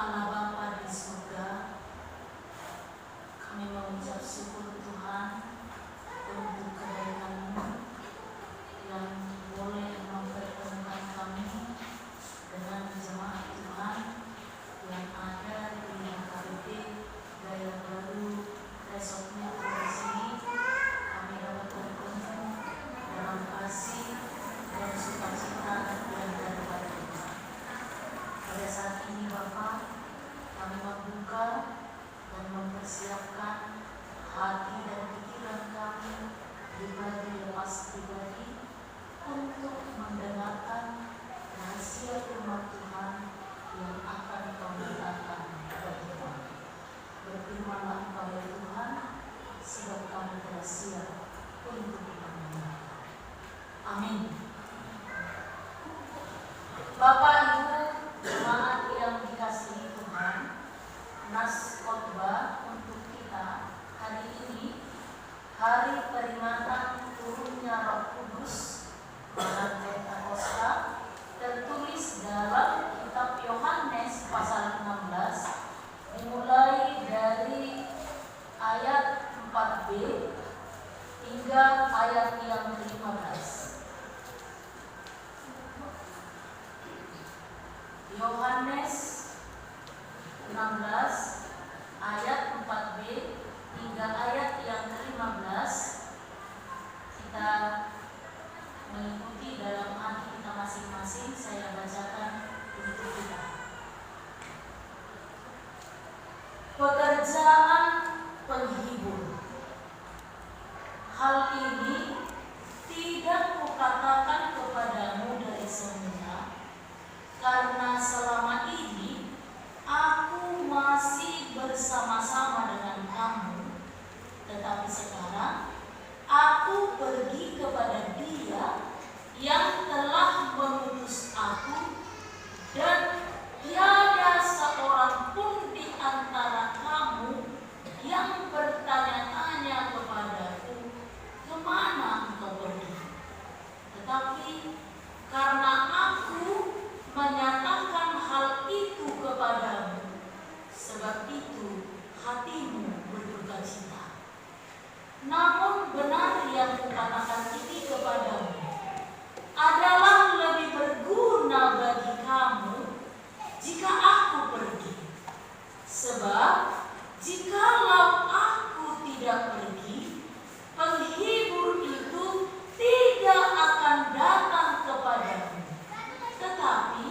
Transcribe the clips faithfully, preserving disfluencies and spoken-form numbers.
Allah Bapa di surga, kami mengucap syukur Tuhan untuk kebaikan-Mu yang boleh mempertemukan kami dengan jemaat Tuhan yang ada di H K B P Gaya Baru Resort Metro di sini. Kami dapat bertemu dalam kasih dan sukacita yang daripada Tuhan. Pada saat ini Bapa, kami membuka dan mempersiapkan hati dan pikiran kami pribadi lepas pribadi untuk mendengarkan rahasia firman Tuhan yang akan Kau nyatakan bagi kami. Berfirmanlah Engkau ya Tuhan, sebab kami telah siap untuk mendengarkan. Amin. Bapak Ibu jemaat yang dikasihi Tuhan, nas khotbah untuk kita hari ini, hari peringatan turunnya Roh Kudus, malam Pentakosta, tertulis dalam kitab Yohanes pasal enam belas, dimulai dari ayat empat b hingga ayat yang kelima belas. Yohanes enam belas ayat empat b hingga ayat yang kelima belas. Kita mengikuti dalam hati kita masing-masing, saya bacakan untuk kita. Pekerjaan penghibur. Hal ini tidak kukatakan kepadamu dari semula, karena selama ini aku masih bersama-sama dengan kamu, tetapi sekarang aku pergi kepada Dia yang telah mengutus aku, dan tiada seorang pun di antara kamu yang bertanya-tanya kepadaku, "Kemana engkau pergi?" Tetapi karena aku menyatakan hal itu kepadamu, sebab itu hatimu berduka cita. Namun benar yang kukatakan ini kepadamu, adalah lebih berguna bagi kamu jika aku pergi. Sebab jikalau aku tidak pergi, penghibur itu tidak akan datang kepadamu. Tetapi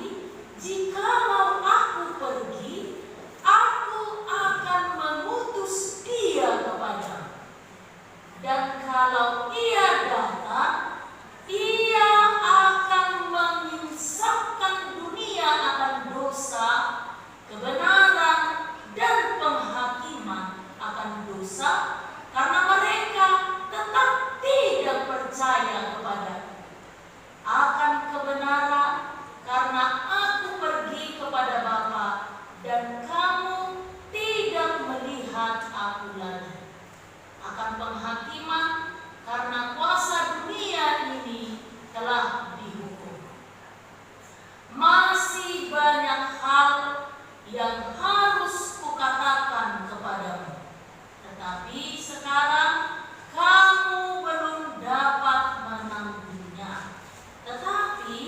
jikalau aku pergi, aku akan mengutus Dia kepadamu. Dan kalau Ia datang, Ia akan menginsapkan dunia akan dosa, kebenaran, dan penghakiman akan dosa, karena mereka tetap tidak percaya kepada-Ku. Akan kebenaran, karena Aku pergi kepada Bapa, dan kamu tidak melihat Aku lagi. Akan penghakiman, karena kuasa dunia ini telah dihukum. Masih banyak hal yang harus kukatakan kepadamu, tetapi sekarang kamu belum dapat menanggungnya. Tetapi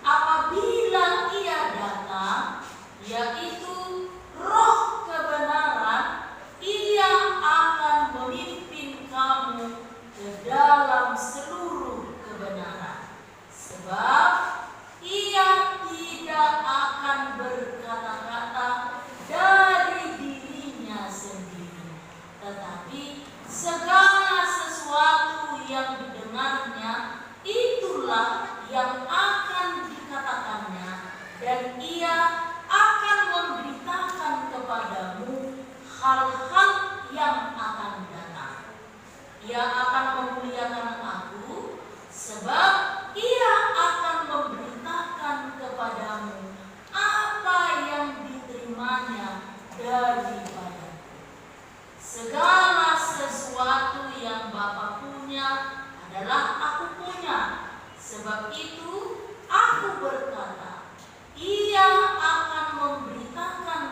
apabila Ia datang, yaitu Roh kebenaran, Ia akan memimpin kamu ke dalam seluruh kebenaran. Sebab Ia tidak akan berkata-kata dari dirinya sendiri, tetapi segala sesuatu yang didengarnya, itulah yang akan dikatakannya, dan Ia akan memberitakan kepadamu hal-hal yang akan datang. Ia akan memuliakan Aku, sebab Ia akan memberitakan kepadamu apa yang diterimanya daripada-Ku. Segala sesuatu yang Bapa punya adalah Aku punya. Sebab itu Aku berkata, Ia akan memberitakan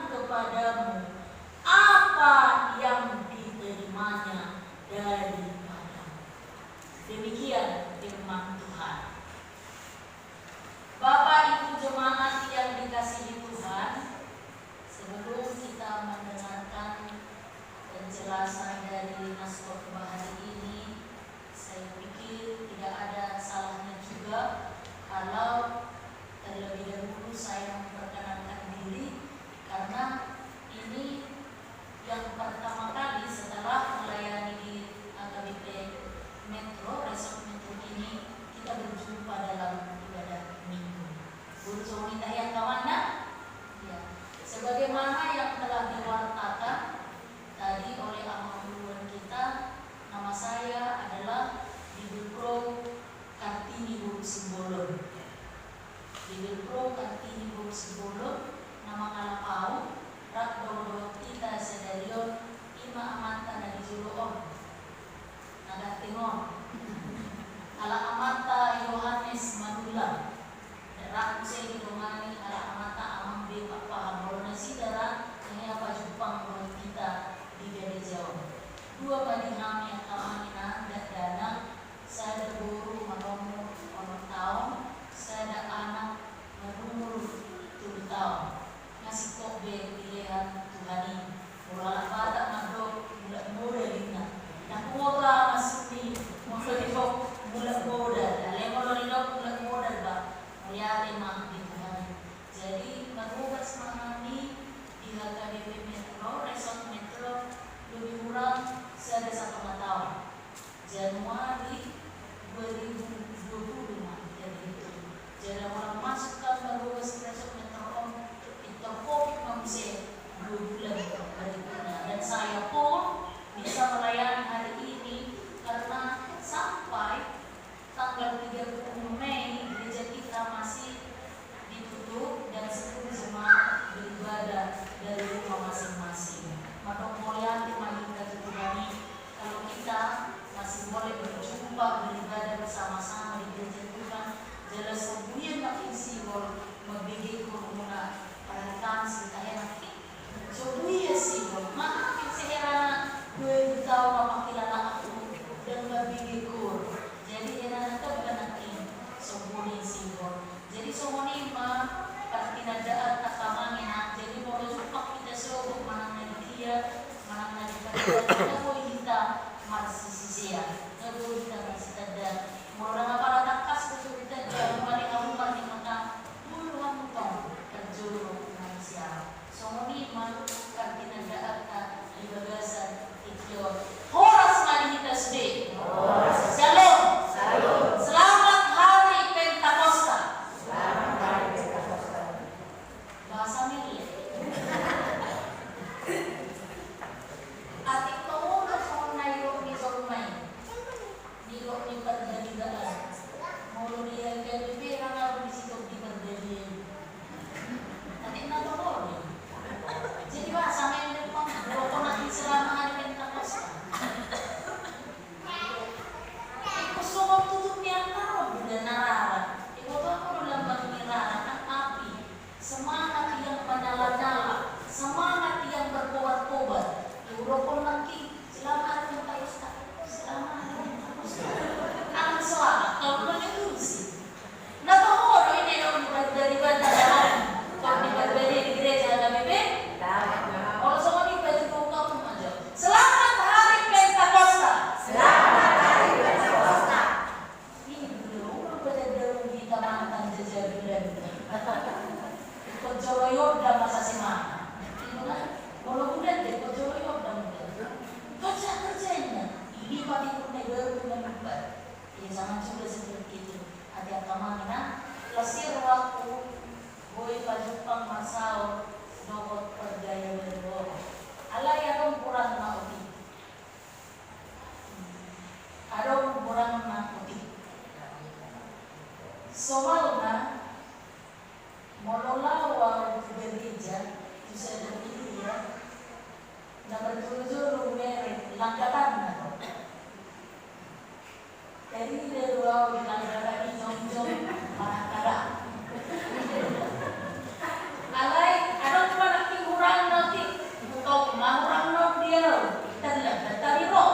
Sebagaimana yang telah diwartakan tadi oleh Amang Uluan kita, nama saya adalah Bibelvrouw Kartini boru Simbolon. Bibelvrouw Kartini boru Simbolon, na mangalap au, rap dohot hita sadari on, i ma amanta na di jolo on. Na ganteng on. Ala amanta Yohanes Manullang. Rap muse didongani ala amanta Amang B. Pakpahan. Molo nasida ra, hea pajumpang dohot hita di gareja on. Dua ma di hami angka amang inang dakdanak, sada boru marumur onom taon, sada anak marumur tolu taon. Nga singkop be dilean Tuhan i. Molo halak Batak mandok mulak modal ninna. Ndang huboto au maksudni molo didok mulak modal. Alai molo didok mulak modal, bah, mauliate ma di Tuhan i. Jadi marbogas ma hami di H K B P Metro, Resort Metro, lebih kurang sada satongah taon. Januari dua ribu dua puluh ma jadi itu. Jadi, mulai masuk kan marbogas Resort Metro on, pintor covid ma muse dua bulan berikutnya. Dan saya pun bisa melayani hari ini karena sampai tanggal tiga puluh Mei gereja kita masih ditutup dan seluruh jemaat beribadah dari rumah masing-masing. Mandok mauliate ma hita tu Tuhan i, kalau kita masih boleh berjumpa, beribadah bersama-sama di gereja Tuhan, jala so buian nangkin sihol mambege kurmuna pada hari Kamis di tahe nangkin. So buian sihol, maaf, seherana dua ribu taon mangkilala aku dan mambege kur. Jadi, herana tamba nangkin so buian sihol. Jadi songon i ma partinandaan angka amang inang. Jadi molo jumpang hita sogot manang na di dia, manang na di partingkian, nga boi hita marsisea, nga boi hita marsitanda. Molo ndang apala tangkas do hutanda, molo hamu marnida, molo hamu tong parjolo manusia. Songon i ma partinandaanta di bagasan tingki on. Horas ma di hita sude. Horas. Shalom. Shalom. Selamat Hari Pentakosta. Selamat Hari Pentakosta. Bahasa Mille. Atik toho do songon na nidok ni jolma i. Nidok ni parbaribaan. Molo di H K B P ra nunga di situ di parbadian. Atik na toho do i. Jadi bahasa Mille, pang, molo hona di selama hari Pentakosta. Ingkon songon tutur ni angka on do na rara. Iboto ho do lambang ni rara, kan api. Semangat yang menyala-nyala, semangat yang berkobar-kobar. Diulokhon nangkin, selamat hari Pentakosta, selamat hari Pentakosta. Anak selamat, kalau menerusi. Na toho do i, nidok ni parbadian, kalau di parbadian di gereja H K B P. Kalau songon i, baju buka pun aja. Selamat hari Pentakosta. Selamat hari Pentakosta. Ini dulu, dulu, pada dulu di taman tanja jadulan. Ikut jolo Yordan masa semangat. Itu kan, kalau udah deh, ikut jolo Yordan udah. Kerja, kerjain ya. Ini pati pun baru dengan lupa. Ya, jangan juga seperti itu. Hati-hati, Amang, nah. Lasir waktu, boi pajumpang masaur, dohot pergaya berbohong. Alai adong hurangna otik. Adong hurangna otik. Somalna, molo laho au tu gereja, tu sada kuria, na marjolo-jolo hubereng langgatanna do. Tarida do au di langganan i jongjong manang kada. Alai adong ma nangkin hurangna otik. Hutong ma hurangna on di au. Tarida, tari ro.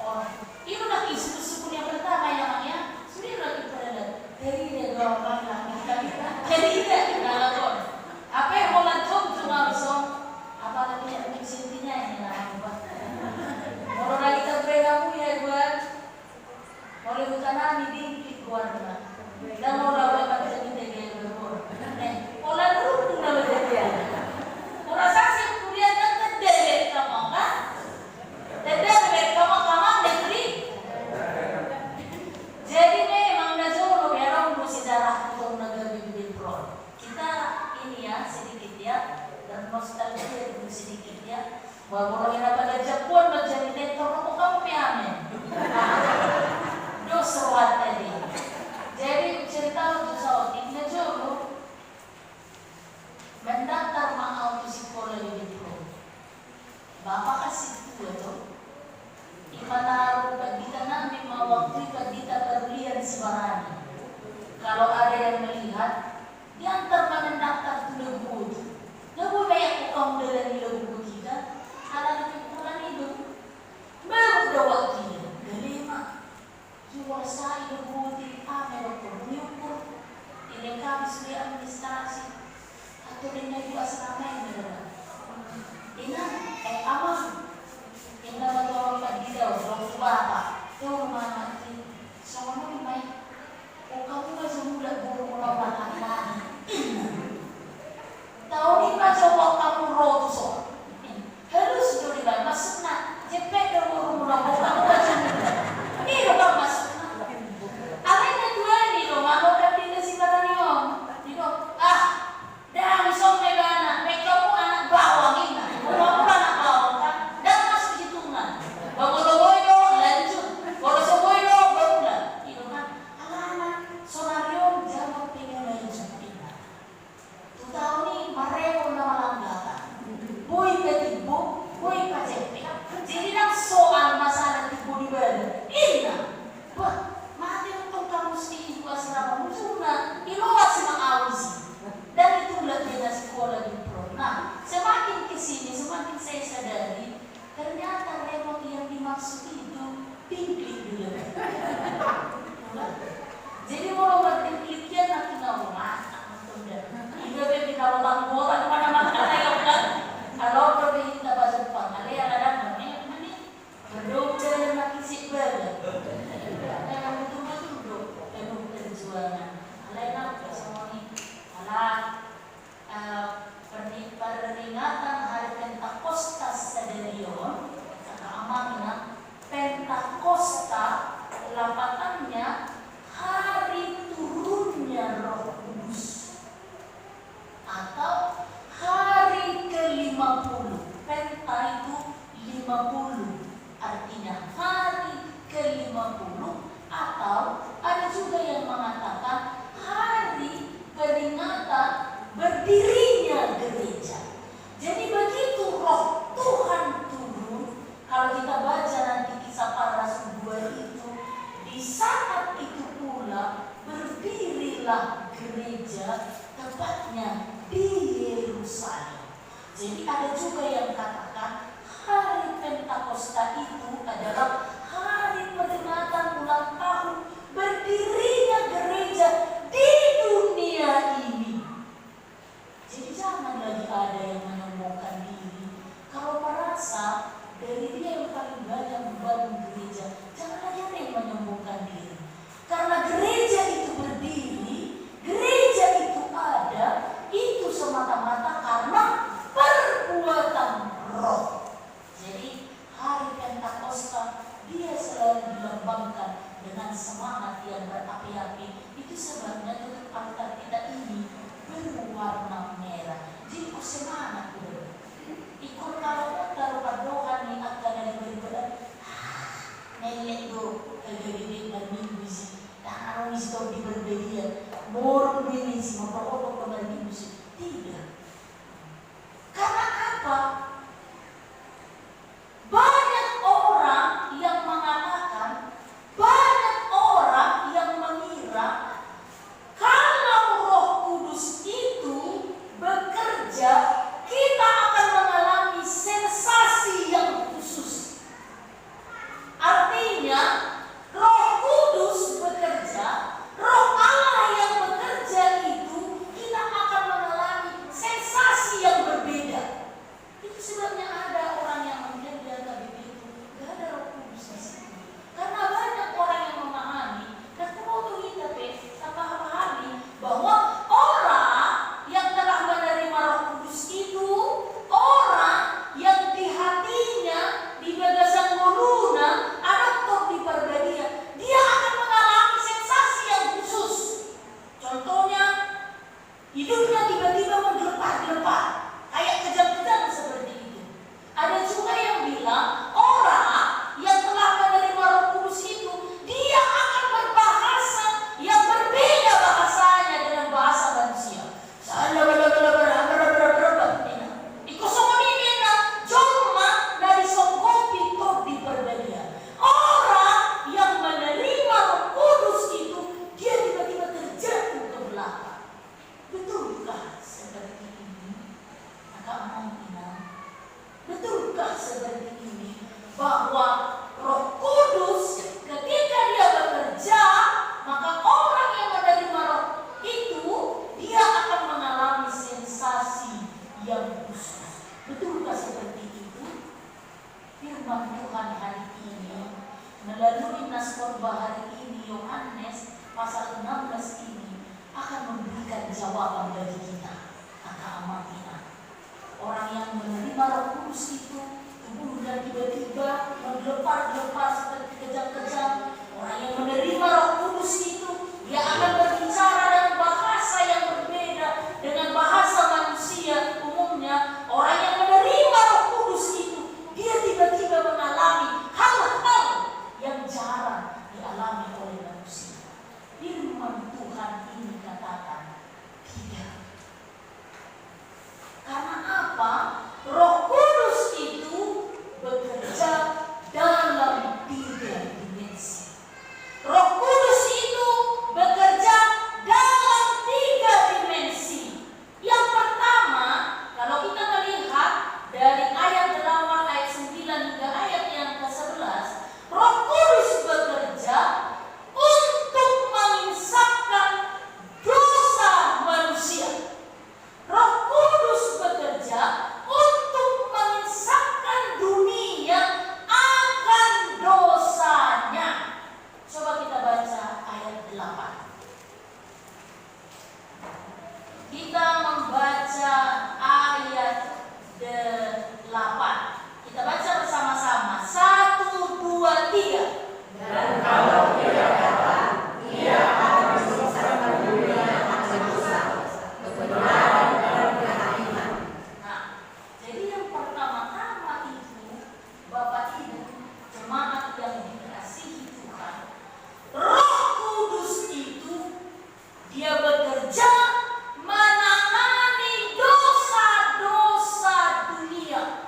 Oh, i do nangkin suku-suku yang pertama ya, Mang, ya. Sudah lagi pada lihat. Tarida do au, Mang, langganan i. Tarida, langganan on. Hape holan jongjong au dison. Apalagi yang mungkin sintinya ini lah, Bang. Molo lagi terpeda mu ya, Bang. Molo hutan Sedikit ya. Ba molo hira pada japuan ba jadi tentor rokok kamu pe amen. Dos rohanta dia. Jadi cerita tu saotik na jolo. Mendaftar ma au tu sikola di Dipro. Bapa kan sintua to. Ipataru pandita nami ma waktu i pandita Parulian Sibarani. Kalau ada yang melihat, diantar ma mendaftar tu lagu i. Lagu i ma ia kau dalan di lagu i kan. Ala di pikulan i do. Baru dawak dia. Gale ma. Jual sai do boti ame rokok dui ukur. Dilengkapi sude administrasi. Atau denda jual senamai na dalam. Inang, eh, amang. Inang ma tu amang pandita, orang tu bapa. Tu rumah anak i. Songon i ma i. O kamu ma jo mulak boru mulak makan lagi. Taon i ma jo hamu ro tu son. Halus do dibaen maksudna. Jempek do boru mulak boru mulak jempek. I do kan maksudna. Alai na tuani do mangolap di nasi barani on. I do, ah, dang ison ma ibana, baen hamu anak bawang inna. Mulak mulak anak bawang kan. Dang masuk hitungan. Ba molo boi do lanjut. Molo so boi do baru mulak. I do kan. Alana sonari on jaman pengen lanjut inna. Tu taon i marepot na malanggakan. Boi patimbo, boi pajempek. Jadi ndang soal masalah timbo di badan. Inna. Bah, mate do tong kamus i tu asrama, ujungna iloas ma au disi. Dari tulang dia na sikola di Dipro. Nah, semakin ke sini, semakin saya sadari, ternyata repot yang dimaksud itu tingklik dulu. Jadi molo martingklik ia na tinggal mata nonton dah. Iba be di kalau tanggotan mana mana ya kan. Kalau pergi kita pasuk pang, ada yang ada mana mana. Berdoa dalam hati si ibadah. Dalam betul-betul do penuh perjuangan. Alai na udah sama ni. Alah. Eh, perni-, peringatan hari Pentakosta sadari on, kata amangna, Pentakosta lapatannya hari turunnya Roh Kudus atau hari kelima puluh. Penta itu lima puluh. Artinya hari kelima puluh, atau ada juga yang mengatakan hari peringatan berdirinya gereja. Jadi begitu Roh Tuhan turun, kalau kita baca nanti Kisah Para Rasul dua itu, di saat itu pula berdirilah gereja, tepatnya di Yerusalem. Jadi ada juga yang katakan hari Pentakosta itu adalah hari peringatan ulang tahun berdirinya gereja di dunia ini. Jadi jangan lagi ada yang menyombongkan diri. Kalau merasa dari dia yang paling banyak membangun gereja, jangan lagi ada yang menyombongkan diri. Karena gereja itu berdiri, gereja itu ada, itu semata-mata karena perbuatan Roh. Jadi, hari Pentakosta, dia selalu dilambangkan dengan semangat yang berapi-api. Itu sebabnya tutup altar kita ini berwarna merah. Jadi, kau semangat, bro. Ingkon kalau kau taruh pandohan ni angka na di baribadan, ah, mellek do, kagari be marminggu disi. Dang adong disi tong di perbedaan. Borong do disi, mapakopok do marminggu disi. Tidak. Karena apa? Banyak orang yang mengatakan, banyak orang yang mengira, kalau Roh Kudus itu bekerja, kita akan mengalami sensasi yang khusus. Artinya, Roh Kudus bekerja, Roh Allah yang bekerja itu, kita akan mengalami sensasi yang berbeda. Itu sebabnya ada orang yang mengklaim di H K B P itu nggak ada Roh Kudus di situ. Karena banyak orang yang memahami, dan perlu kita pe, kita pahami bahwa orang yang telah menerima Roh Kudus itu orang yang di hatinya, di bagasan ngoluna, adong tong di Parbadia, dia akan mengalami sensasi yang khusus. Contohnya, hidupnya tiba-tiba menggelepar-gelepar, kayak kejang-kejang seperti itu. Firman Tuhan hari ini melalui nas khotbah hari ini, Yohanes pasal enam belas ini akan memberikan jawaban bagi kita, angka amang inang. Orang yang menerima Roh Kudus itu, tubuhnya tiba-tiba menggelepar-gelepar seperti kejang-kejang. Orang yang menerima Roh Kudus itu, dia akan berbicara dengan bahasa yang berbeda dengan bahasa manusia umumnya. Orang yang menerima Roh Kudus itu, dia tiba-tiba mengalami hal-hal yang jarang dialami oleh manusia. Firman Tuhan ini katakan, tidak. Karena apa? Roh Kudus itu bekerja dalam tiga dimensi. Roh Kudus itu bekerja dalam tiga dimensi. Yang pertama, kalau kita melihat dari ayat delapan, ayat sembilan hingga ayat yang kesebelas, Roh Kudus bekerja untuk menginsafkan dosa manusia. Roh Kudus bekerja untuk menginsafkan dunia akan dosanya. Coba kita baca ayat delapan. Kita membaca ayat delapan. Kita baca bersama-sama. Satu, dua, tiga. Dan kalau Ia datang, Ia akan menginsafkan dunia akan dosa, kebenaran dan kehakiman. Nah, jadi yang pertama-tama itu, Bapak Ibu, jemaat yang dikasihi Tuhan, Roh Kudus itu Dia bekerja menangani dosa-dosa dunia.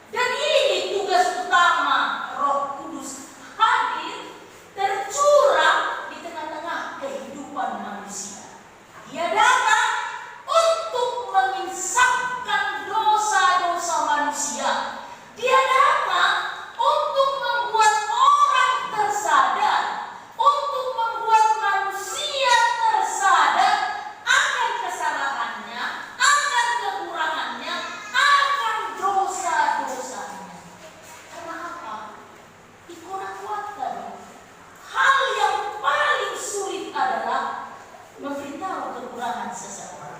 Dan ini tugas utama Roh Kudus hadir, tercurah di tengah-tengah kehidupan manusia. Dia datang untuk menginsafkan dosa-dosa manusia. Dia datang untuk membuat orang tersadar, untuk membuat manusia tersadar akan kesalahannya, akan kekurangannya, akan dosa-dosanya. Karena apa? Ingkon kuat kan? Hal yang paling sulit adalah memberitahu kekurangan seseorang.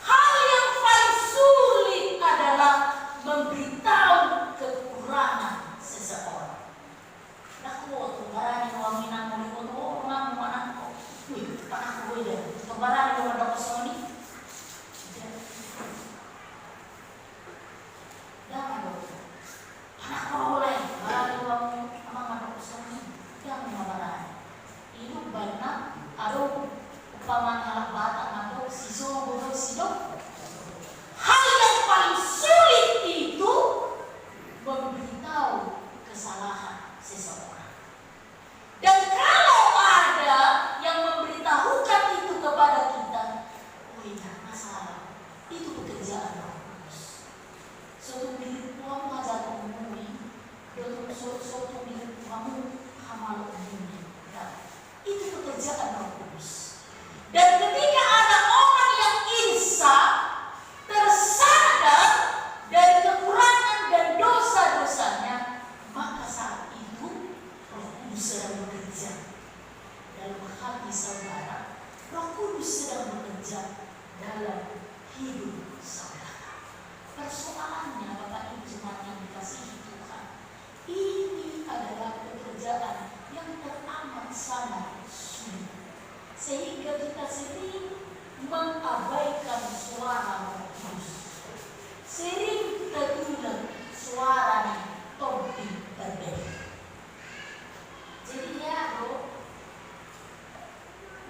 Hal yang paling sulit adalah memberitahu kekurangan seseorang. Nah, kuat tu barani wanginan mau ikut, oh, ngamu manangko. Wih, pernah gue deh. Tu barani mau ada kosong nih. Jangan dong. Anak orang lain, barani wanginan, amang ada kosong nih. Jangan marah. Ido banna, adong umpama ni halak Batak mandok, si sogo do si do. Hal yang paling sulit itu memberitahu kesalahan seseorang. Dan kalau ada yang memberitahukan itu kepada kita, oh iya, masalah. Itu pekerjaan Roh Kudus. Sotung dilirpuk hamu hajaronmuna i, sotung, so-, sotung dilirpuk hamu hamaloonmuna i. Nah, itu pekerjaan Roh Kudus. Dan ketika ada orang yang insaf, tersadar dari kekurangan dan dosa-dosanya, maka saat itu Roh Kudus sedang bekerja dalam hati saudara. Roh Kudus sedang bekerja dalam hidup saudara. Persoalannya, Bapak Ibu jemaat yang dikasihi Tuhan, ini adalah pekerjaan yang teramat sangat sulit. Sehingga kita sering mengabaikan suara Roh Kudus. Sering terdengar suara ni Tondi Pardede. Jadi ya, Bro,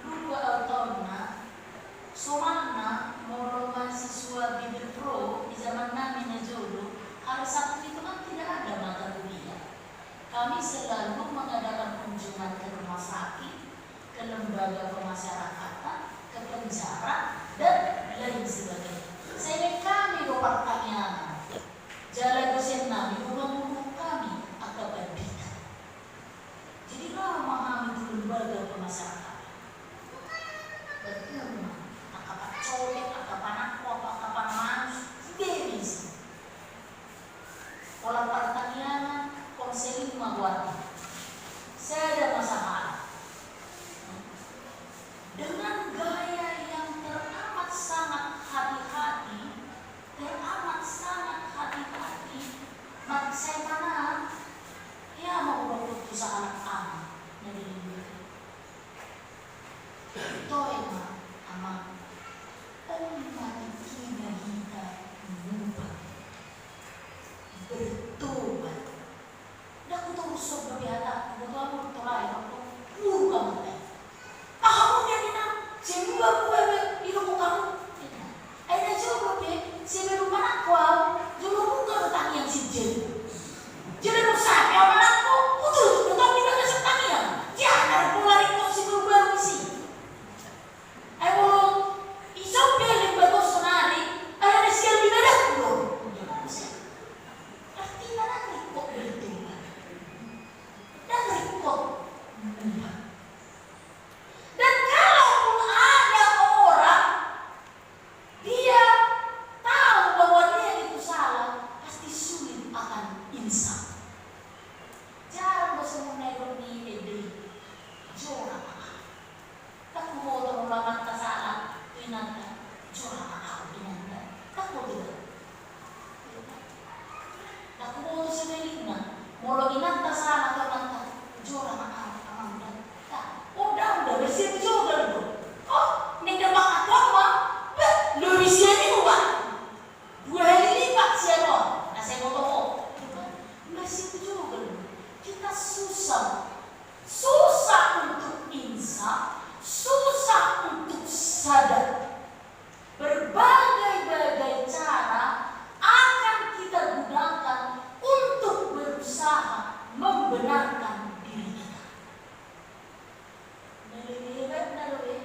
lupa au taonna, somalna molo mahasiswa Bible Pro di zaman nami na jolo, hari Sabtu itu kan tidak ada mata kuliah. Kami selalu mengadakan kunjungan ke rumah sakit, ke lembaga pemasyarakatan, ke penjara, dan lain sebagainya. Sehingga kami do partangiangan. Jala dosen nami do mangurupi hami angka pandita. Jadi, ra ma hami tu lembaga pemasyarakatan. Betul ma, angka pancolet, angka panangkok, angka panamanus, i do i. Jora ma au inanta. Ndang huboto da. Ndang huboto sebalikna. Molo inanta sala tu amanta, jora ma au amang da. Ndang, oh, ndang, ndang, bersiap jogal do. Oh, ninna amanta tu au ma. Bah, lobi sian i uang. Dua hali lipat sian on. Na sai boto ho. Bersiap jogal do. Kita susah. Susah untuk insaf, susah untuk sadar. Berbagai-bagai cara akan kita gunakan untuk berusaha membenarkan diri kita. Na lebih hebatna do be,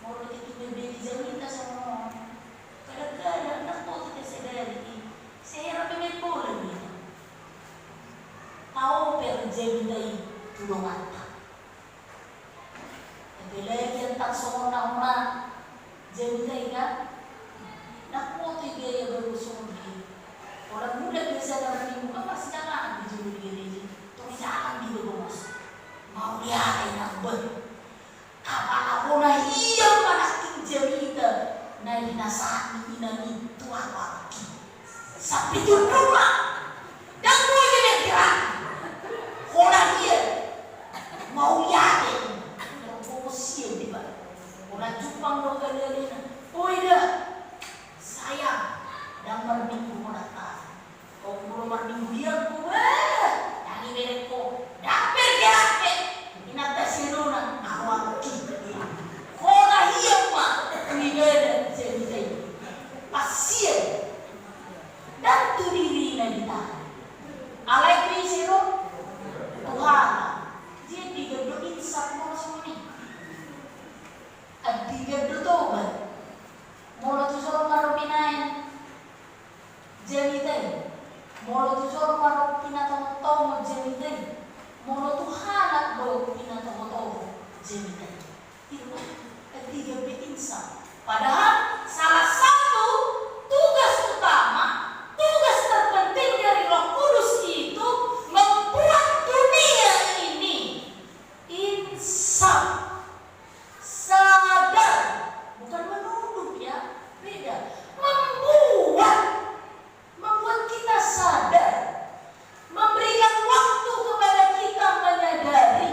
molo tingki be di jamita songon on, kadang-kadang ndang tau hita sadari i, sai hera pe main bola do hita. Taoper jamita i tu donganta. Apalagi antong songon na hona jamita i kan. Ndang huboto i gaya baru songon dia. Holan mulak biasana marminggu kan marsijalangan di jolo di gereja. Tung jalan di bogos. Mauliate nang bah. Apala hona hian ma nangkin jamita na hinasahat ni inang i tu ahu. Sampe tu rumah. Ndang boi be bergerak. Holan hian. Mauliate. Bogos hian dibaen. Holan jumpang do halialina. Oi da. Sayang. Ndang marminggu hona tahe. Ho molo marminggu hian ho, weh, ndang ibereng ho, ndang bergerak be. Inanta si Dona, ahu angki. Hona hian ma, tu ibana, jamita i. Pas hian. Ndang tu dirina ditahe. Alai tu ise do? Tuhan. Jadi andigan do insaf molo songon i. Andigan do tobat. Molo tu jolma do binaen jamita i, molo tu jolma do pinatongot-tongot jamita i, molo tu halak do pinatongot-tongot jamita i. Ima, andigan be insaf. Padahal salah satu tugas utama, tugas terpenting dari Roh Kudus itu membuat dunia ini insaf. Sadar, bukan menunduk ya, beda. Membuat, membuat kita sadar, memberikan waktu kepada kita menyadari,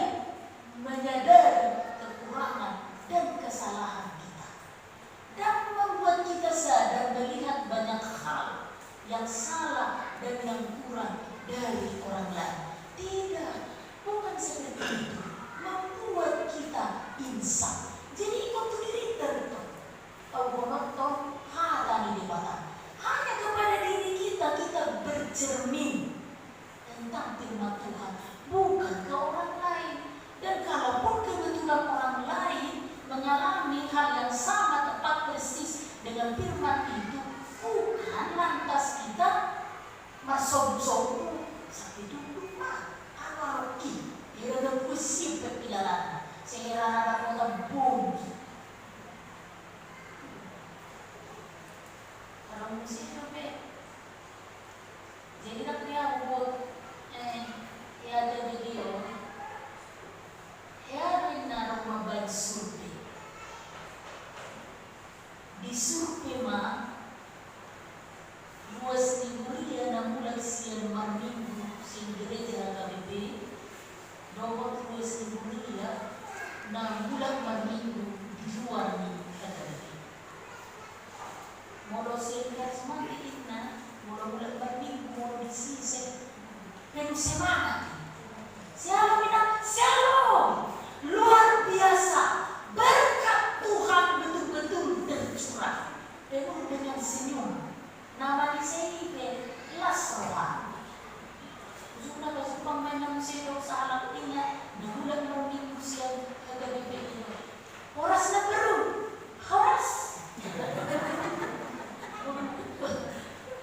menyadari kekurangan dan kesalahan kita. Dan membuat kita sadar melihat banyak hal yang salah dan yang kurang dari orang lain. Tidak, bukan seperti itu. Membuat kita insaf. Jadi ikut tu diri tertentu. Tau bonoton hata ni Debata. Hanya kepada diri kita, kita bercermin tentang firman Tuhan, bukan ke orang lain. Dan kalaupun kebetulan orang lain mengalami hal yang sama tepat persis dengan firman itu, bukan lantas kita marsombu-sombu, sampe tunduk ma, ahu angki, hira na kusiap pe pilalan, sehera na dapotan bonus. Kalau musik sampe Jadi, tapi ya buat, eh, ya ada video. Ya, benar, rumah baru survei. Di survei ma, ruas ni huria na mulak sian marminggu sian gereja H K B P, dohot ruas ni huria na mulak marminggu di luar ni H K B P. Molo sian karismatik inna, molo mulak marminggu, molo di sise, penuh semangat. Syalom inna, syalom. Luar biasa. Berkat Tuhan betul-betul tercurah. Penuh dengan senyum. Na manise i pe las roha. Ujungna pajumpang ma inna muse do sahalak inna, na mulak marminggu sian H K B P i. Horas na beru, horas.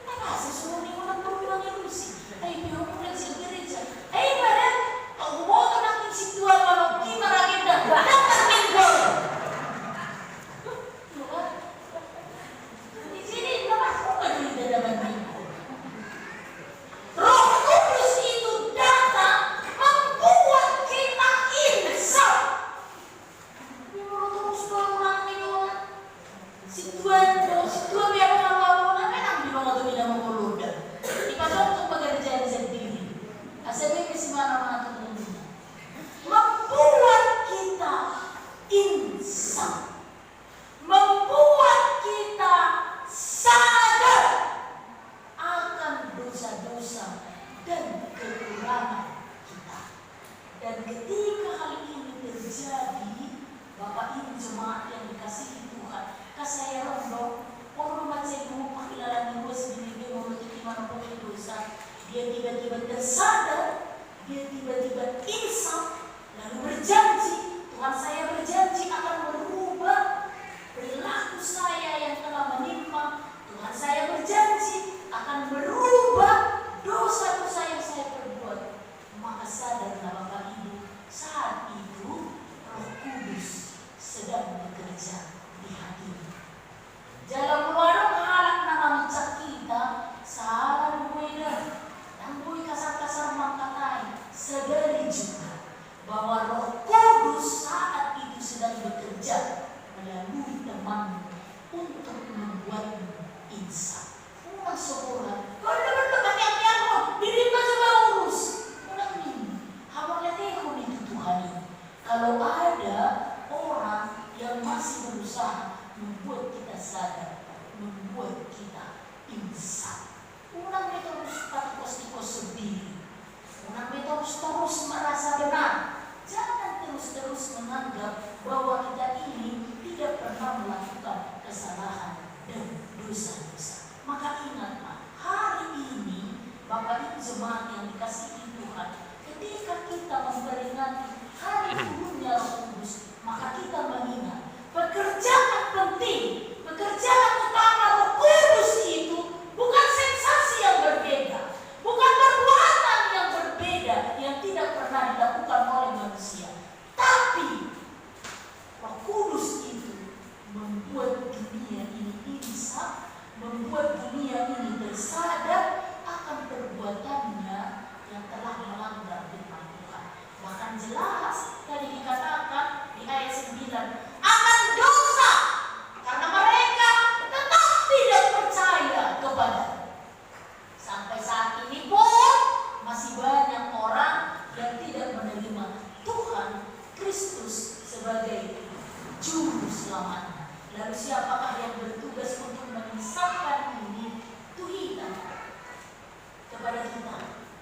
Apa sih suruh ni orang beru bilang emosi? Ai pe ho mulak sian gereja. Ai pada, au huboto nangkin sintua manongki maragenda. Datang minggu. Di sini, nama aku kan di dalam minggu. Roh Kudus itu datang membuat kita insaf. Ini molo terus do Tuan do, si tuan biar kalau na menang di bawah tu bina mengolodang. Di pasal tu pekerjaan sendiri. Asa bebe si mana mana tu. Membuat kita insaf. Membuat kita sadar akan dosa-dosa dan kekurangan kita. Dan ketika hal ini terjadi, Bapak Ibu jemaat yang dikasihi Tuhan, kasaya rondo, orang macam mau panggilan ruas di bebe mau lagi di mana boleh dosa, dia tiba-tiba tersadar, dia tiba-tiba insaf, lalu berjanji, "Tuhan, saya berjanji akan merubah perilaku saya yang telah menyimpang. Tuhan, saya berjanji akan merubah dosa-dosa yang saya perbuat." Maka sadarlah Bapak Ibu, saat itu Roh Kudus sedang bekerja di hatinya. Jala molo adong halak na manginsaf hita, sala do boi da, ndang boi kasar-kasar mangkatai, sadari juga bahwa Roh Kudus saat itu sedang bekerja melalui temanmu untuk membuatmu insaf. Unang so borat, borat, borat, matiak-tiak on, dirimu ma jala urus. Unang ninna, hamu latihon itu Tuhan i. Kalau ada orang yang masih berusaha membuat kita sadar, membuat kita insaf, unang be torus patikos-tikos sendiri. Unang be torus-torus merasa benar. Jangan terus-terus menganggap bahwa kita ini tidak pernah melakukan kesalahan dan dosa-dosa. Maka ingatlah, hari ini Bapak Ibu jemaat yang dikasihi Tuhan, ketika kita memperingati hari turunnya Roh Kudus, maka kita mengingat pekerjaan penting, pekerjaan utama Roh Kudus itu bukan sensasi yang berbeda, bukan perbuatan yang berbeda yang tidak pernah dilakukan oleh manusia, tapi Roh Kudus itu membuat dunia ini insaf, membuat dunia ini tersadar akan perbuatannya yang telah melanggar firman Tuhan. Bahkan jelas tadi dikatakan di ayat sembilan, akan dosa, karena mereka tetap tidak percaya kepada. Sampai saat ini pun masih banyak orang yang tidak menerima Tuhan Kristus sebagai Juru Selamatnya. Lalu siapakah yang bertugas untuk mengisahkan ini? Tuhan, kepada kita.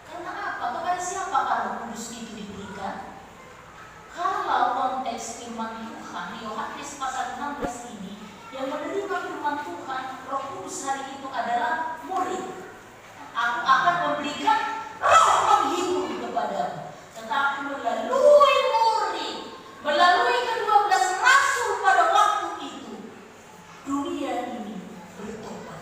Karena apa? Kepada siapakah Roh Kudus itu diberikan? Kalau konteks firman Tuhan, Yohanes pasal enam belas ini, yang menerima firman Tuhan, Roh Kudus hari itu adalah murid. Aku akan memberikan Roh Penghibur kepadamu. Tetapi melalui murid, melalui kedua belas rasul pada waktu itu, dunia ini bertobat.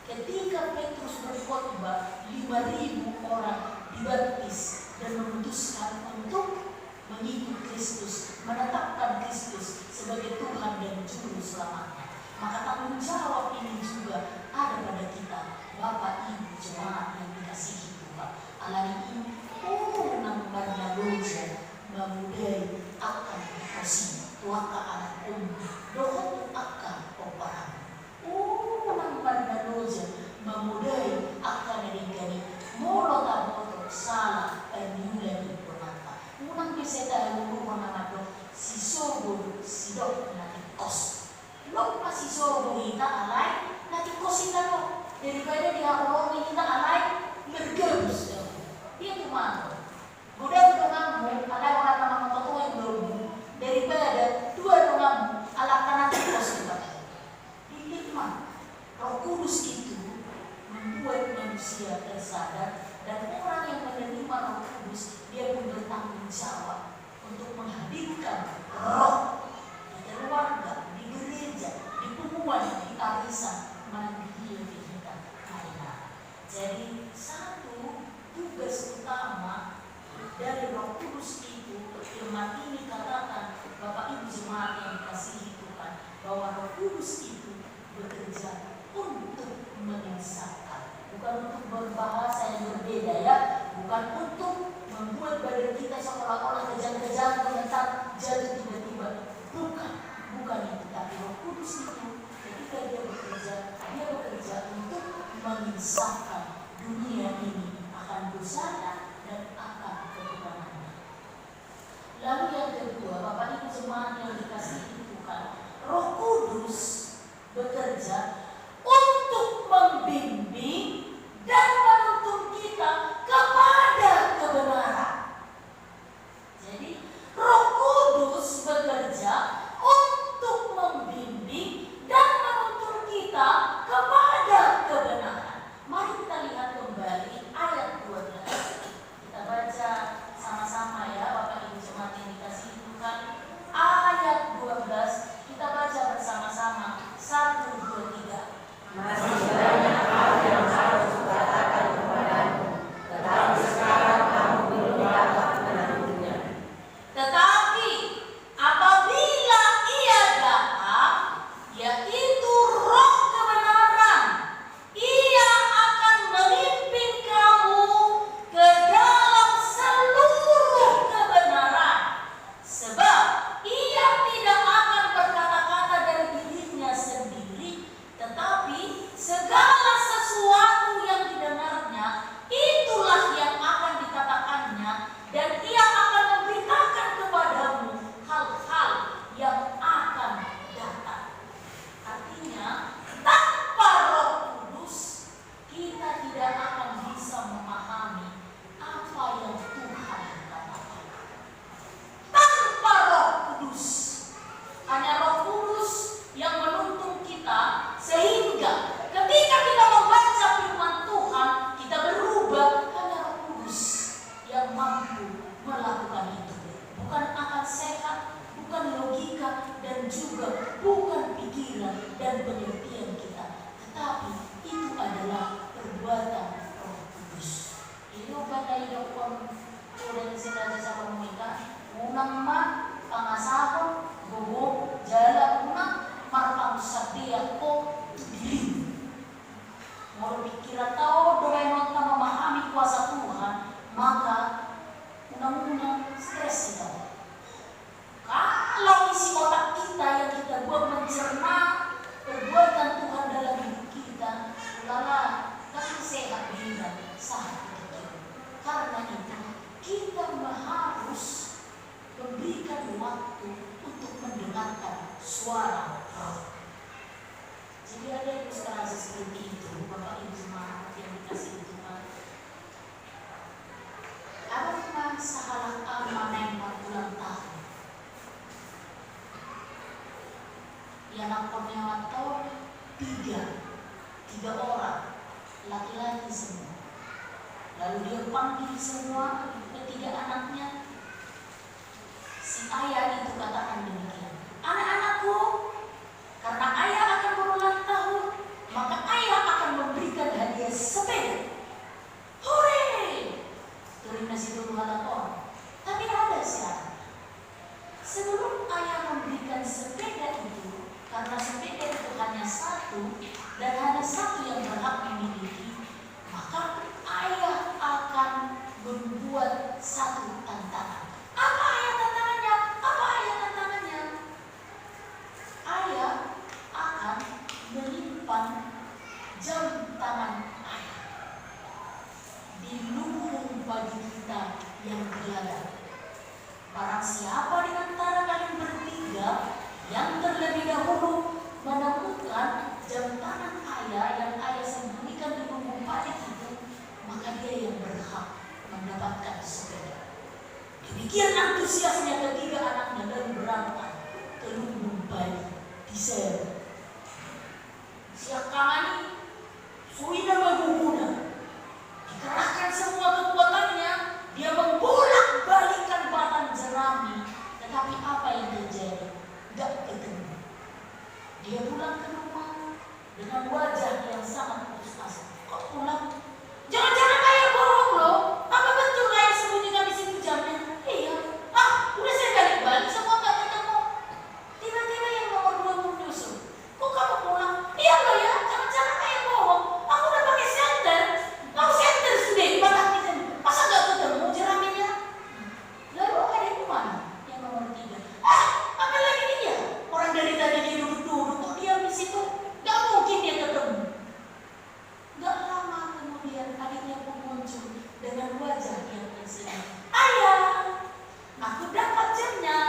Ketika Petrus berkhotbah, lima ribu orang dibaptis dan memutuskan untuk mengikut Kristus, menetapkan Kristus sebagai Tuhan dan Juru Selamatnya. Maka tanggung jawab ini juga ada pada kita, Bapak Ibu jemaat yang dikasihi Tuhan. Alani i, unang marnaloja mamodai angka na dikosina tu angka anakkonmu dohot tu angka pomparanmu. Unang marnaloja mamodai angka na denggan i molo taboto sala paniula ni donganta. Unang be sai tahaluhon na mandok sisogo sidok na tingkos. Lok ma sisogo hita alai na tingkos hita do. Daripada dihaholongi hita alai margabus do. Dia tu mandok. Godang donganmu alai holan na mangototoi ulaonmu, daripada dua donganmu alai angka na tingkos hita. Dililit ma. Roh Kudus itu membuat manusia tersadar, dan orang yang menerima Roh Kudus, dia pun bertanggung jawab untuk menghadirkan Roh di keluarga, di gereja, di punguan, di arisan, manang di dia di hita. Jadi, satu tugas utama dari Roh Kudus itu, firman ini katakan, Bapak Ibu jemaat yang dikasihi Tuhan, bahwa Roh Kudus itu bekerja untuk menginsafkan, bukan untuk berbahasa yang berbeda, ya, bukan untuk membuat badan kita seolah-olah kejang-kejang, gemetar, jatuh tiba-tiba. Bukan, bukan itu. Tapi Roh Kudus itu ketika Kita membaca firman Tuhan, kita berubah, hanya Roh Kudus yang mampu melakukan itu. Bukan akal sehat, bukan logika, dan juga bukan pikiran dan pengertian kita, tetapi itu adalah perbuatan Roh Kudus. Jadi, obat dari dokter, udah istirahat sama mereka, unang ma pangasahon gogo jala unang marpangunsandean ho tu dirimu. Molo pikiran ta on do baenonta memahami kuasa Tuhan, maka unang-unang stres hita. Kalau isi otak kita yang kita buat mencerna perbuatan Tuhan dalam hidup kita, ulala, kan sehat diri, sahat pikiran. Karena itu, kita harus memberikan waktu untuk mendengarkan suara Roh. Jadi ada ilustrasi seperti itu, Bapak Ibu jemaat yang dikasihi Tuhan. Adong ma sahalak ama naeng marulang tahun. Ianakhon ni amanta on tiga, tiga orang, laki-laki semua. Lalu dia panggil semua ketiga anaknya. Si ayah itu katakan demikian, "Anak-anakku, karena ayah akan berulang tahun, maka ayah akan memberikan hadiah sepeda." Hore! Tor ninna si tolu halak on. Tapi ada syarat. Sebelum ayah memberikan sepeda itu, karena sepeda itu hanya satu dan hanya satu yang berhak memiliki, maka ayah akan membuat satu tantangan. Apa ayah tantangannya? Apa ayah tantangannya? Ayah akan menyimpan jam tangan ayah di lumbung padi kita yang berada. Barang siapa di antara kalian bertiga yang terlebih dahulu menemukan jam tangan ayah yang ayah sembunyikan di lumbung padi itu, maka dia yang berhak mendapatkan sepeda. Demikian antusiasnya ketiga anaknya lalu berangkat ke lumbung padi di Seru. Siangkangan i, suina ma guguna. Dikerahkan semua kekuatannya, dia membolak-balikkan batang jerami. Tetapi apa yang terjadi? Gak ketemu. Dia pulang ke rumah dengan wajah yang sangat putus asa. Kok pulang? Jangan-jangan ayah bohong loh. Apa betul ayah sembunyikan di situ jamnya? Iya. Ah, udah saya balik-balik semua nggak ketemu. Tiba-tiba yang nomor dua menyusul. Kok kamu pulang? Iya loh ya, jangan-jangan ayah bohong. Aku udah pakai senter. Kau senter sudah, batang itu. Masa nggak ketemu jeraminya? Lalu adikmu mana? Yang nomor tiga. Ah, apalagi dia? Orang dari tadi dia duduk-duduk, kok diam di situ? Gak mungkin dia ketemu. Gak lama kemudian adiknya pun muncul dengan wajah yang tersenyum. Ayah, aku dapat jamnya.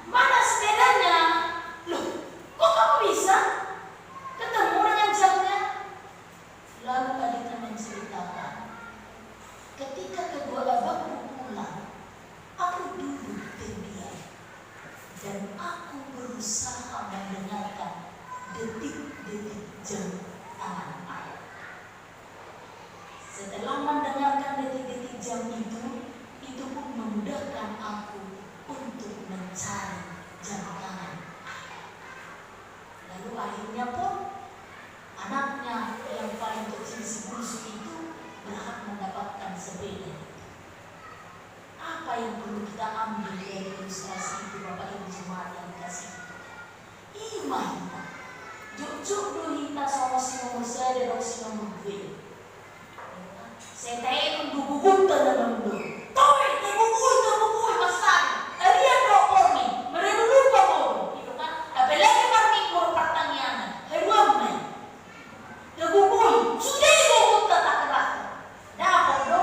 Mana sepedanya? Loh, kok kamu bisa ketemu dengan jamnya? Lalu adiknya menceritakan, ketika kedua abangku pulang, aku duduk terdiam dan aku berusaha mendengarkan detik-detik jam tangan ayah. Setelah mendengarkan detik-detik jam itu, itu pun memudahkan aku untuk mencari jam tangan ayah. Lalu akhirnya pun anaknya yang paling kecil, si bungsu itu, berhak mendapatkan sepeda itu. Apa yang perlu kita ambil dari ilustrasi itu, Bapak Ibu jemaat yang dikasihi Tuhan? Ima hita. Jotjot do hita songon si nomor sada dohot si nomor dua. Sai taenon do gugunta na mandok. Toe, tagugui, tagugui, mansai. Arian do opormi, maradu lupa boru. Gitu kan? Apalagi parminggu, partangiangan. Haduan ma i. Tagugui, sude gugunta takerahon. Dapot do.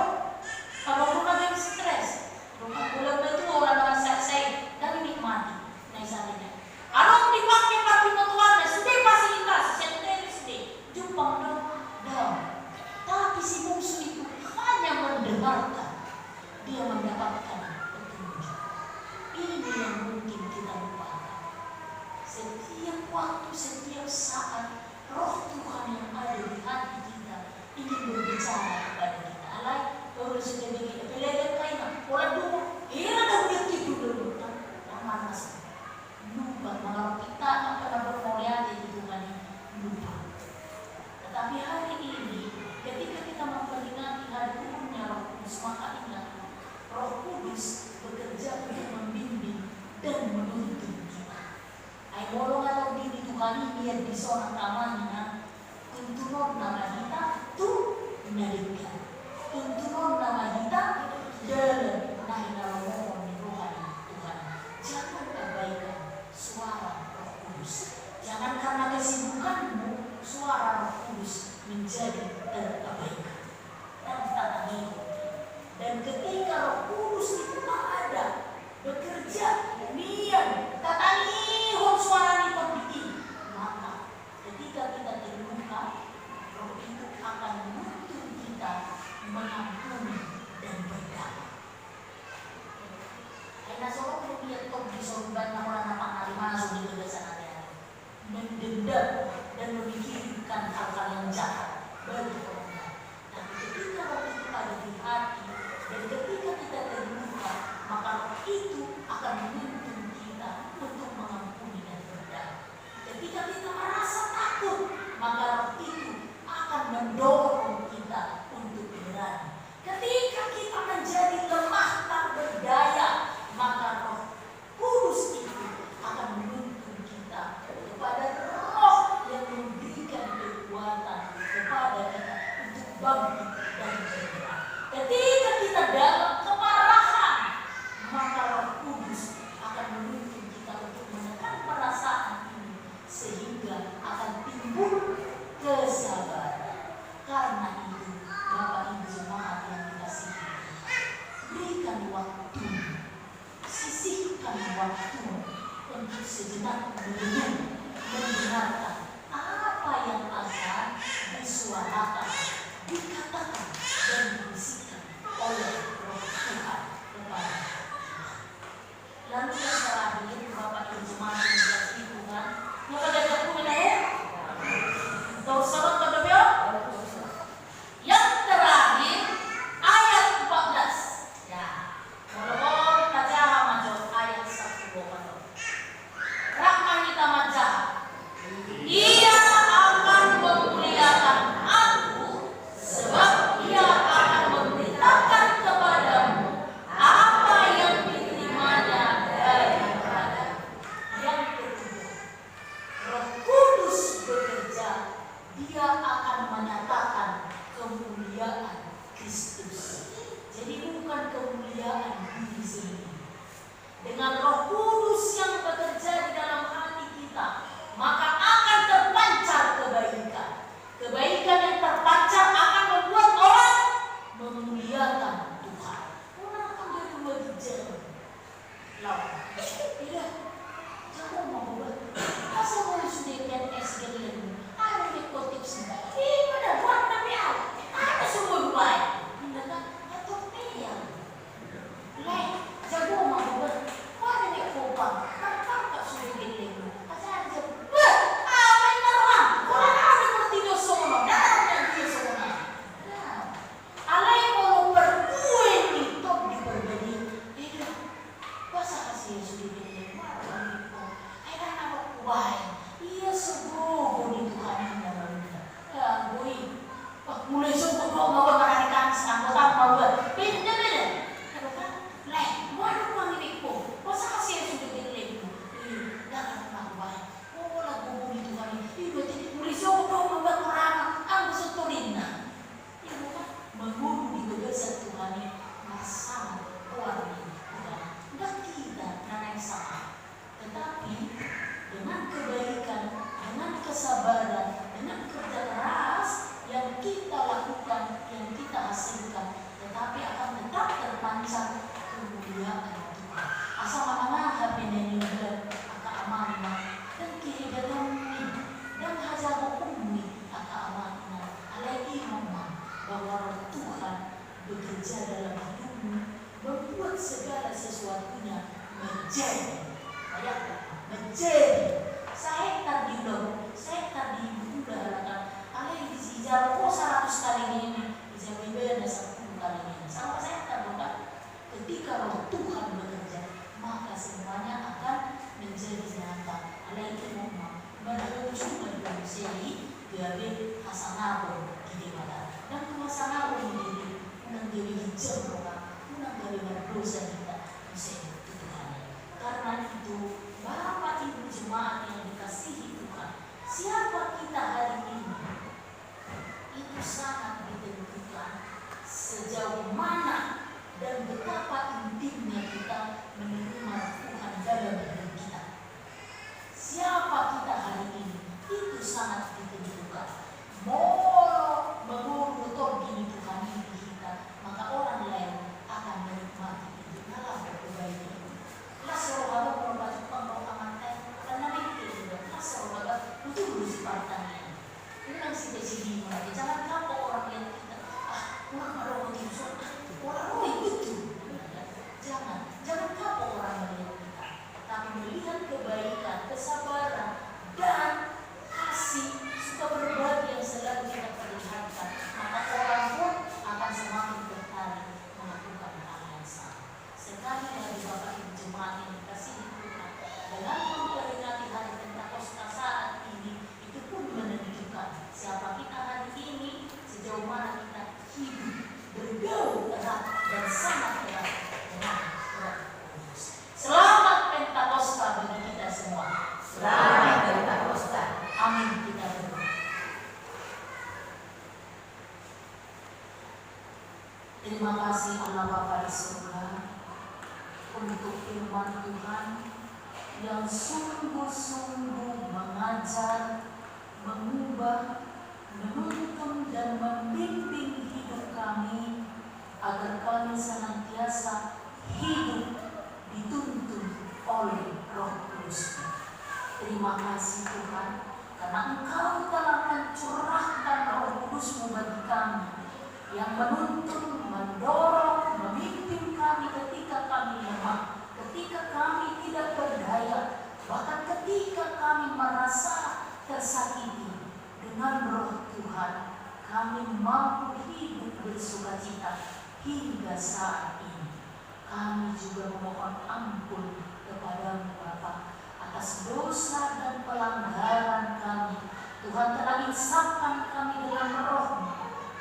Adong do na gabe stres. Adong do na gabe tu orang na sai, sai. Ndang dinikmati. Na i sarinai. Adong dipake parbinotoanna, sude fasilitas, senter sude. Jumpang do, daong. Tapi si bungsu itu hanya mendengarkan. Dison angka amang inang, tuntunonna ma hita tu na denggan. Tuntunonna ma hita dalan na hinalomohon ni roha ni Tuhan. Jangan abaikan suara Roh Kudus. Jangan karena kesibukanmu suara Roh Kudus menjadi terabaikan. Dan tatangihon. Dan ketika Roh Kudus itu ada, bekerja, mian, tatangihon suara ni Tondi i, maka ketika kita terluka, Roh itu akan menuntun kita mengampuni dan berdamai. Ai na so ro do ia Tondi sorban na mora na pangalima so di bagasan ate-ate. Mendendam dan memikirkan hal-hal yang jahat bagi orang lain. Tapi ketika Roh itu ada di hati, dan ketika kita terluka, maka Roh itu akan menuntun kita untuk mengampuni dan berdamai. Ketika kita merasa takut, maka Roh itu akan mendorong kita untuk berani. Ketika kita menjadi lemah tak berdaya, maka Roh Kudus itu akan menuntun kita kepada Roh yang memberikan kekuatan kepada kita untuk bangkit dan bergerak. Ketika kita dalam kemarahan, maka Roh Kudus akan menuntun kita untuk menekan perasaan ini sehingga akan timbul kesabaran. Karena itu, Bapak Ibu jemaat yang dikasihi Tuhan, berikan waktu, sisihkan waktu untuk sejenak merenung, mendengarkan apa yang akan disuarakan, dikatakan, dan dibisikkan oleh Roh Tuhan kepada kita. Lalu yang terakhir, Bapak Ibu jemaat yang dikasihi Tuhan, yang pada jago ya? Tahu salam pada dia? Yang terakhir, ayat empat belas. Ya, molo tajaha ma jo ayat sampulu opat. Rap ma hita manjaha. Ia akan memuliakan Aku, sebab Ia akan memberitakan kepadamu apa yang diterimanya dari Bapa. Yang ketiga, Roh Kudus bekerja, Dia akan menyatakan kemuliaan Kristus. Jadi bukan kemuliaan diri sendiri. Dengan Roh Kudus yang bekerja di dalam hati kita, maka akan terpancar kebaikan. Kebaikan yang terpancar akan membuat orang memuliakan Tuhan. Orang akan jadi wajib jalan. Lawan. Ida, jago ma ho bah. Asa molo sude P N S gellengmu, aha do ingkon tipsna? Ima da buat na pe au. Aha do so boi hubaen? Ninna kan, ator pe au. Lae, jago ma ho bah. Mari ne kopa, marpangkat sude gellengmu. Asa aja, bah, aha ma inna roham? Pola aha do ngerti do songon on, ndang adong na dia songon on. Nah, alai molo parbue ni Tondi Parbadia, eda, boasa hasea sude gellengmu, aha do ingkon? Ai ndang adong hubaen. Ia so gogo ni Tuhan i na marunda. Jago i. Bah, mulai sogot do au ma bah marari Kamis, anggota ma bah. Beda, beda. Lae, molo manginikku, boasa hasea sude gellengmu? Ih, ndang adong na hubaen. Pola gogo ni Tuhan i. Ih, berarti mulai sogot do au ma bah marari, anggo so torinna. Ih, mangolu di bagasan Tuhan i, marsangap goar ni Tuhan. Ndang hita na naeng sangap. Tetapi dengan kebaikan, dengan kesabaran, dengan kerja keras yang kita lakukan, yang kita hasilkan, tetapi akan tetap terpancar kemuliaan Tuhan. Asa manang aha pe na niula angka amang inang, ndang kehebatanmu i, ndang hajagoonmu i angka amang inang, alai ingot ma bahwa Roh Tuhan bekerja dalam hidupmu, membuat segala sesuatunya menjadi. Bayangkan, menjadi. Sahektar di ulaon, sahektar di ulaon, alai di, dijalo ho saratus kali ngeni, dijalo ibana sampulu kali ngeni. Sama sahektar do kan? Ketika Roh Tuhan bekerja, maka semuanya akan menjadi nyata. Alai ingot ma, marujung ma muse i gabe hasangapon di Debata. Ndang tu hasangapon di diri, unang gabe ginjang roha, unang gabe mardosa hita muse tu Tuhan i. Karena itu, Bapak Ibu jemaat yang dikasihi Tuhan, siapa Jangan kapok orang lihat kita. Ah, orang baru mau tidur, ah, orang mau ikut tuh. Jangan, jangan kapok orang melihat kita. Tapi melihat kebaikan, kesabaran, dan kasih, suka berbagi yang selalu kita perlihatkan, maka orang pun akan semakin tertarik melakukan hal yang sama. Sekali lagi, Bapak Ibu jemaat yang dikasihi Tuhan, dengan memperingati hari Pentakosta saat ini, itu pun menunjukkan siapa kita hari ini, sejauh mana kita hidup, bergaul erat dan sangat erat dengan Roh Kudus. Selamat Pentakosta bagi kita semua. Selamat Pentakosta. Amin. Kita berdoa. Terima kasih Allah Bapa di surga untuk firman Tuhan yang sungguh-sungguh mengajar, mengubah, menuntun dan membimbing hidup kami agar kami senantiasa hidup dituntun oleh Roh Kudus. Terima kasih Tuhan, karena Engkau telah mencurahkan Roh Kudus-Mu bagi kami, yang menuntun, mendorong, memimpin kami ketika kami lemah, ketika kami tidak berdaya, bahkan ketika kami merasa tersakiti. Dengan Roh Tuhan, kami mampu hidup bersukacita hingga saat ini. Kami juga memohon ampun kepada-Mu, Bapa, atas dosa dan pelanggaran kami. Tuhan, telah insapkan kami dengan Roh-Mu.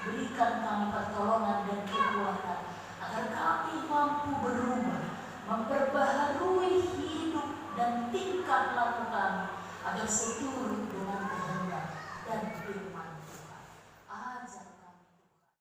Berikan kami pertolongan dan kekuatan, agar kami mampu berubah, memperbaharui hidup dan tingkah laku kami, agar seturut dengan kehendak dan firman